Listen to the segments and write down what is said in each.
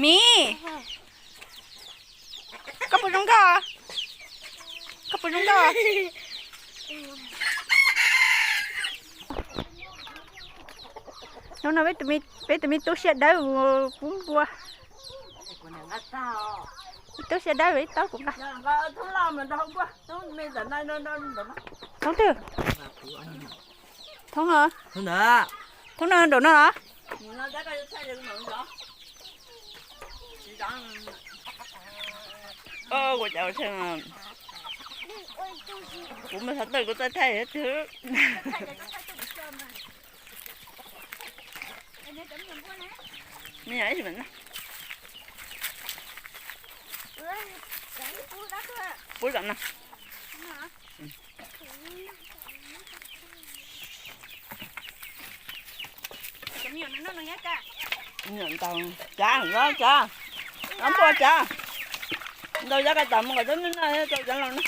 Miv, koj puas zoo nkauj? Koj puas zoo nkauj? Hnub no peb tus me tub siab dawb pub npua. Tub siab dawb ib taub kuv nqa. Thoob twg? Thoob no. Thoob no nraum no los? Kuv mus xov tooj kuv txawj thaij thiab. Me nyuam ib sim na. Pub tom no. Me nyuam ntaus cav, cav, cav npua cav. Ntaus cav kais tom mus kom tau noj noj tau cav los na.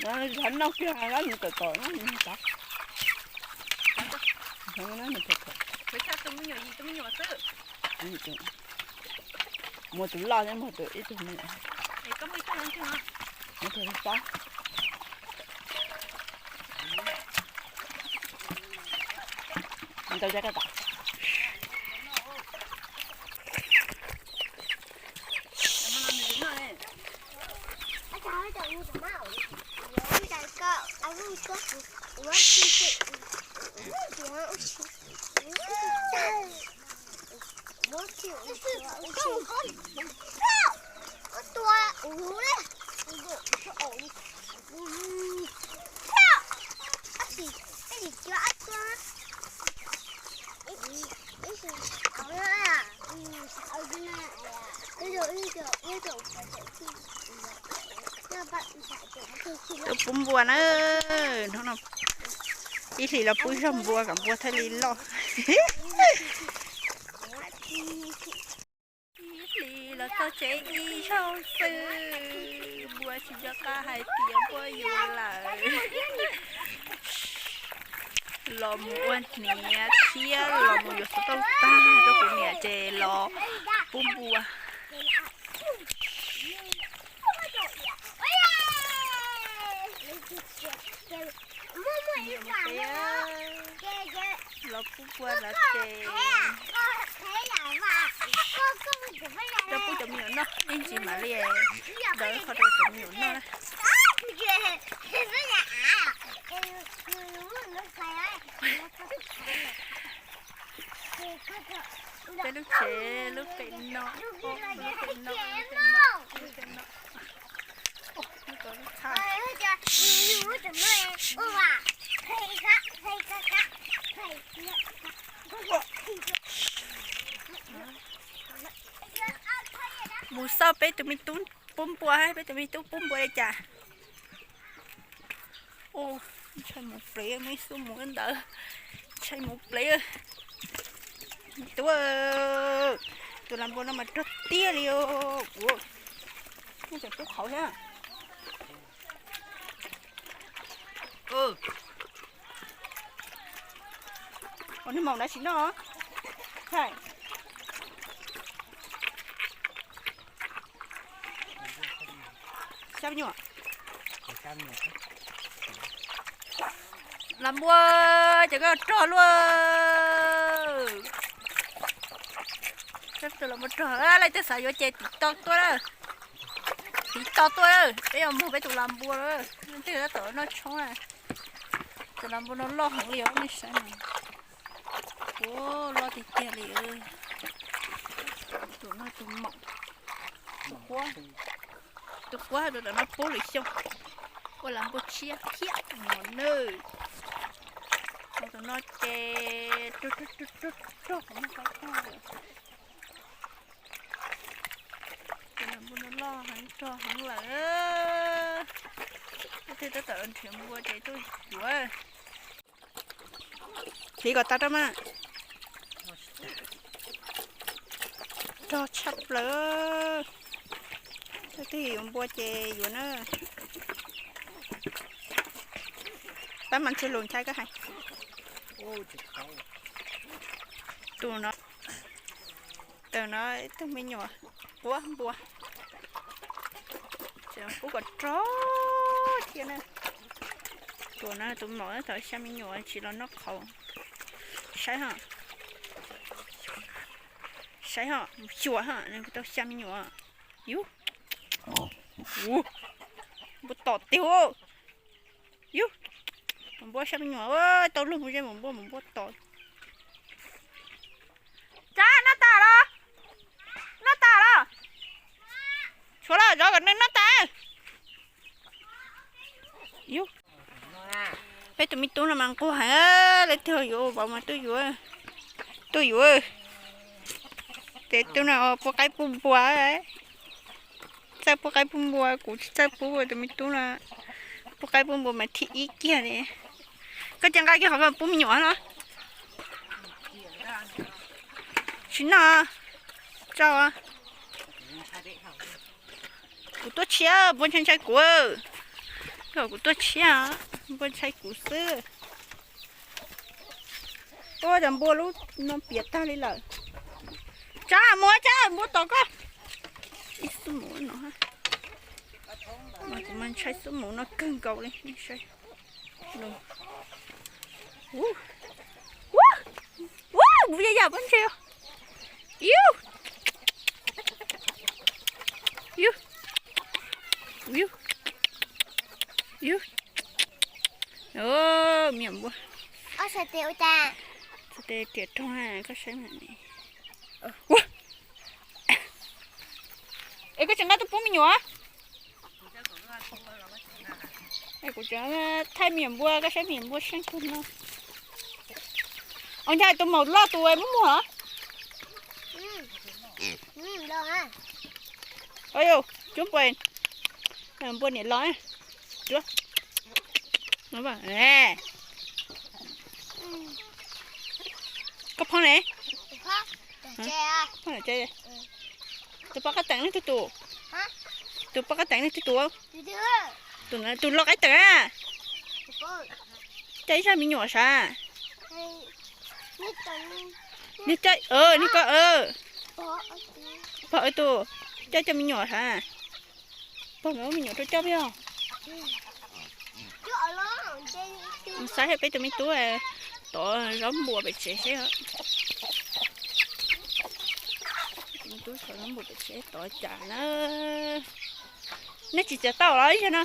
Nov noj kiag lawm nws tom tom na. Muaj tus loj thiab muaj tus ib tug me nyuam. Muaj tus pob. Ntau cov koj tom. Tuaj pub npua na, hnub no ib hlis los pub zog npua kom npua thiaj li loj. Ib hlis los txog tsev ib zaug xwb, npua tsis nco qab hais tias npua yuav lawm. Los mus ua hniav thiab los mus yuav xov tooj tag rau kuv niam ces los pub npua. Los pub npua lawm ces rau pub cov me nyuam noj ib ntsis mam li ntawd qhov rau cov me nyuam noj. Peb lub tsev lub pem no, lub pem no, lub pem no, lub pem no. Mus xauj peb tus me tub pub npua, peb tus me tub pub npua li cas. Ntshai mus plev, muaj ib xub mus ntawd, ntshai mus plev. Tub, tus las npua no mas rog tiag li os. Ua, muaj cov tub qhauv thiab. Ua nws maum dab tsi noj? Xab nyuam. Las npua, ces koj rog luaj. Tus las npua rog, leej twg xav yuav ces tiv toj tuaj, tiv toj tuaj, peb yuav muag peb tus las npua lawm. Leej twg tab tom noj tshoob na. Tus las npua no loj heev li os nej saib na. Ua, loj tiag tiag li. Tus no tus maum, tus quab, tus quab tus tom no pub lwm xyoo. Ua las npua tshiab thiab mos nawj. Tus no ces rog rog rog rog qhov muag qai tag lawm. Tus las npua no loj heev rog heev lawm. Leej twg tab tom nrhiav npua ces tuaj yuav. Hliv kom tau rau mas. Rog tshaj plaws. Leej twg yuav npua ces yuav na. Pab mas ntshe lus ntshai koj hais. Tus no, tus no ib tug me nyuam quab npua, tseem pub kom rog thiab na. Tus no tus maum tau xya me nyuam tsis los noj qhauv. Saib ho, saib ho, xyuas ho, nws tau xya me nyuam. Yus, npua tom tiag. Yus, maum npua xya me nyuam, tau luag mus ze maum npua, maum npua tom. Tsab, noj tas los? Noj tas los? Tshuav los zov kom nws noj tas. Yus, peb tus me tub no mas nquag heev, leej twg yuav vauv mas tuaj yuav, tuaj yuav. Tes tub no pub qaib pub npua, txawj pub qaib pub npua, kuv tsis txawj pub, tus me tub no pub qaib pub npua mas thib ib kiag li. Koj cia nqa kiag qhov ko pub me nyuam no. Tsis noj, tso. Kuv tuaj tshiab, npua ntshai ntshai kuv. Yog kuv tuaj tshiab, npua ntshai kuv xwb. Ua cas npua lub no piam tag li lawm. Tsab mus, Tsab, npua tom koj. Ib xub mus no, kuv mas ntshai xub mus no kawg nkaus li. Ua, ua, ua, kuv yam yam pob ntseg. Yus, yus, yus, yus. Me nyuam npua. Tes riam rog na, koj saib mam ne. Es koj tseem nqa tuaj pub me nyuam? Kuv tseem thaij me nyuam npua, koj saib me nyuam npua seej kawg no. Ua cas tus maum loj tus muaj muag os? Cuab npua, npua niam los. Koj phob ne? Tus poj qab teem ne twg tus? Tus poj qab teem ne twg tus? Tus loj qaib teem a. Coj ib zaj me nyuam sav. Niag coj, niag ko, pog tus coj coj me nyuam sav. Pog me me nyuam rau coj peb os. Saib peb tus me tub tov zaub npua pem tsev seb. Tus me tub tov zaub npua pem tsev tov cas na. Nej tsis txiav tau los ib yam no.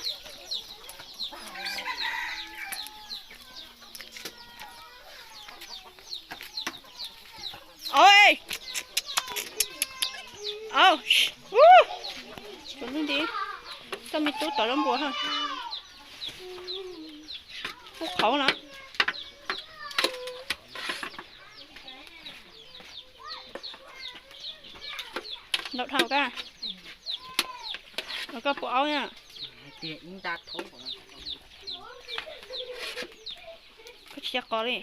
Ua, tus ntawd, koj me tub tov zaub npua, pub qhauv no. Ntau dhau koj, koj pub aub na. Koj tsis cov qos li.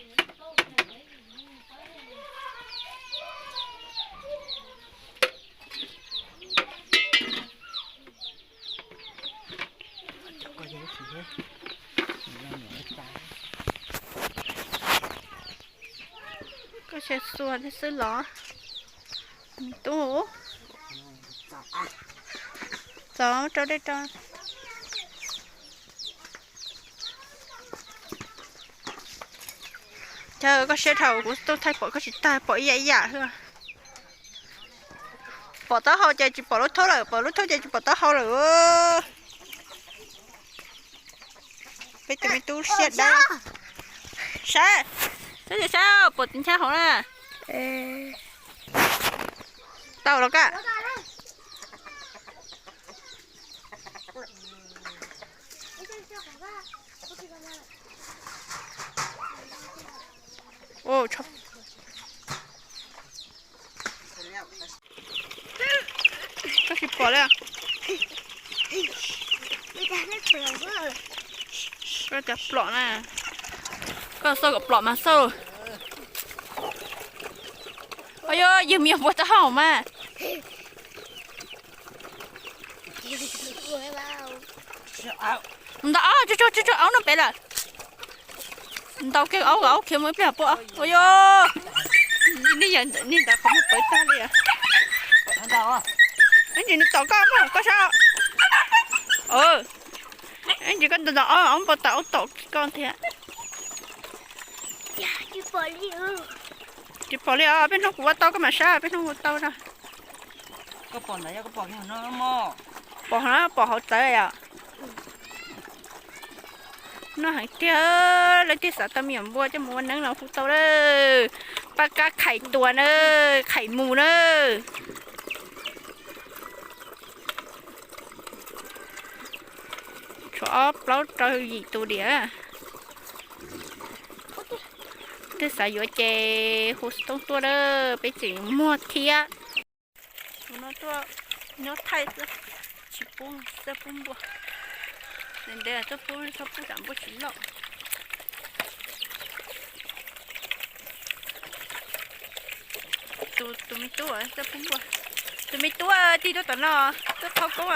Koj sia xua thiab xwb los. Tub, txav rau dej rau. Chaw koj siab dhau, kuv tuaj thaij pom koj tsis tag, pom ib yam ib yam xwb. Pom taub hau ces tsis pom lub thoob lawm, pom lub thoob ces tsis pom taub hau lawm. Peb tus me tub siab dawb. Saib, saib, saib, pom tus nchab hauv na. Tau los koj. Koj tsis pom li. Koj tias plom na. Koj xauj kom plom mas xauj. Au yog, yog me nyuam npua taub hau mas. Ntau, tso tso tso aub no pem lawm. Ntau kiag aub, aub khiav mus ib pliag puas. Ua yog, nej yawm ntawm qhov muag pawv tag li. Ib ntsis nws tom koj, koj sab. Ib ntsis koj ntam ntam aub, aub npau taws aub tom koj thiab. Tsis pom li os, peb hnub kuv ua tau koj mam sab, peb hnub ua tau na. Pom, pom hauv txawv yom. Noj heev tiag, leej twg xav tau me nyuam npua coj mus ua neeb los hu tau lawm. Paj kab khais tuas na, khais mus na. Tshuav ob plaub rau yim tus diam. Twg xav yuav ces hu xov tooj tuaj na, peb tseem muag thiab. Tus no tuaj nyob thaij xwb, tsis pub, txawj pub npua. Ntev ntev txawj pub, txhob pub tsam npua tsis loj. Tus, tus me tub txawj pub npua. Tus me tub tig tuaj tom no, tuaj qhov koob,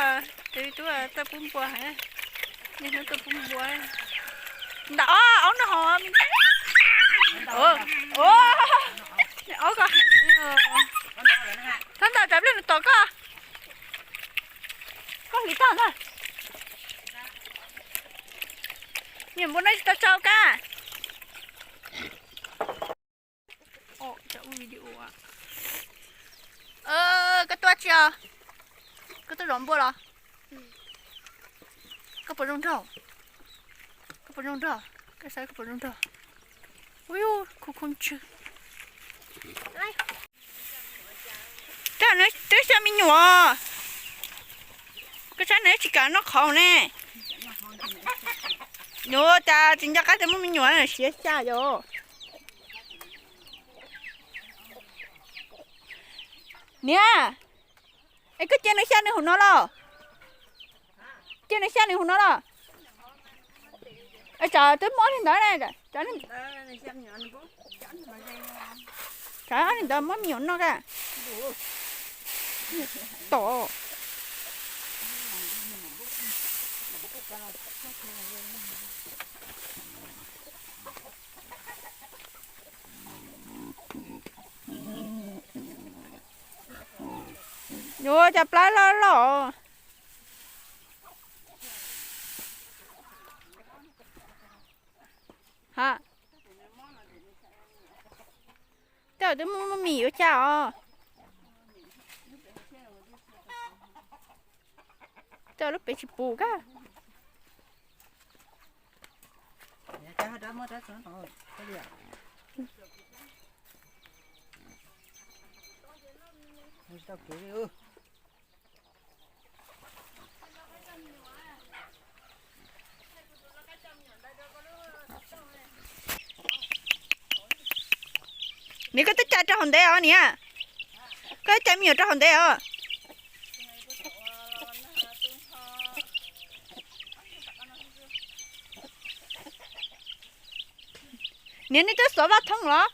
tus me tub txawj pub npua. Niaj hnub tuaj pub npua. Ntam ob, aub noj hauv. Aub ko heev. Txhob ntam tsam pliag nws tom koj. Koj hliv tag ntag. Niam npua no tsis tau tsau kab. Koj tuaj tsi os? Koj tuaj zov npua los? Koj puas zoo nraug? Koj puas zoo nraug? Koj saib koj puas zoo nraug? Ui, khu khu ntswg. Twb xya me nyuam. Koj saib nws tsis kam noj qhauv ne. Yuav cas tsis nco qab tias muaj me nyuam siav xya yom. Niam, es koj cia nws xya nws hauv no los? Cia nws xya nws hauv no los? Tsam twb muab li ntawd ne. Tsam li ntawd muab me nyuam noj ka. Tom. Yuav cov plab loj loj. Ha, tej twb muaj mis yuav caj os. Tej lub pem tsis pus kab. Niam, koj twb cais rau hauv ntev os niam. Koj twb cais me nyuam rau hauv ntev os. Niam, nej twb xuav vaj thooj los?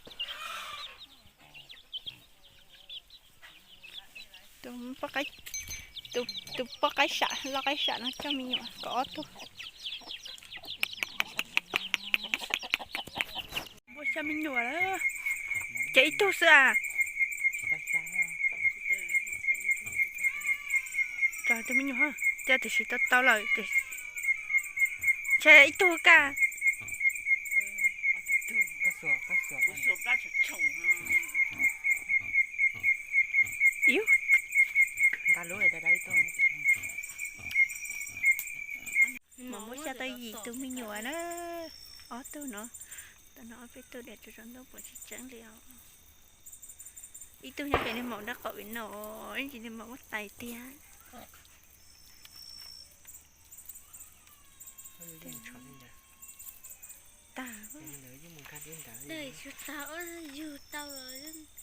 Tus poj qaib sam, loj qaib sam no coj me nyuam kaum ob tug. Npua xya me nyuam lawm, ces ib tug xwb a. Tso tus me nyuam, cas tiam sis tau tau lawm, ntshe ib tug ka. Mam muab xya tau yim tus me nyuam na, ob tug no, tam no ob peb tug diam tsaus ntuj puas tsis tseeb li os. Ib tug nyob pem niag maum nraub qaum pem no, ib ntsis niag maum muab tais tiag. Tag. Tsis tau, yug tau los.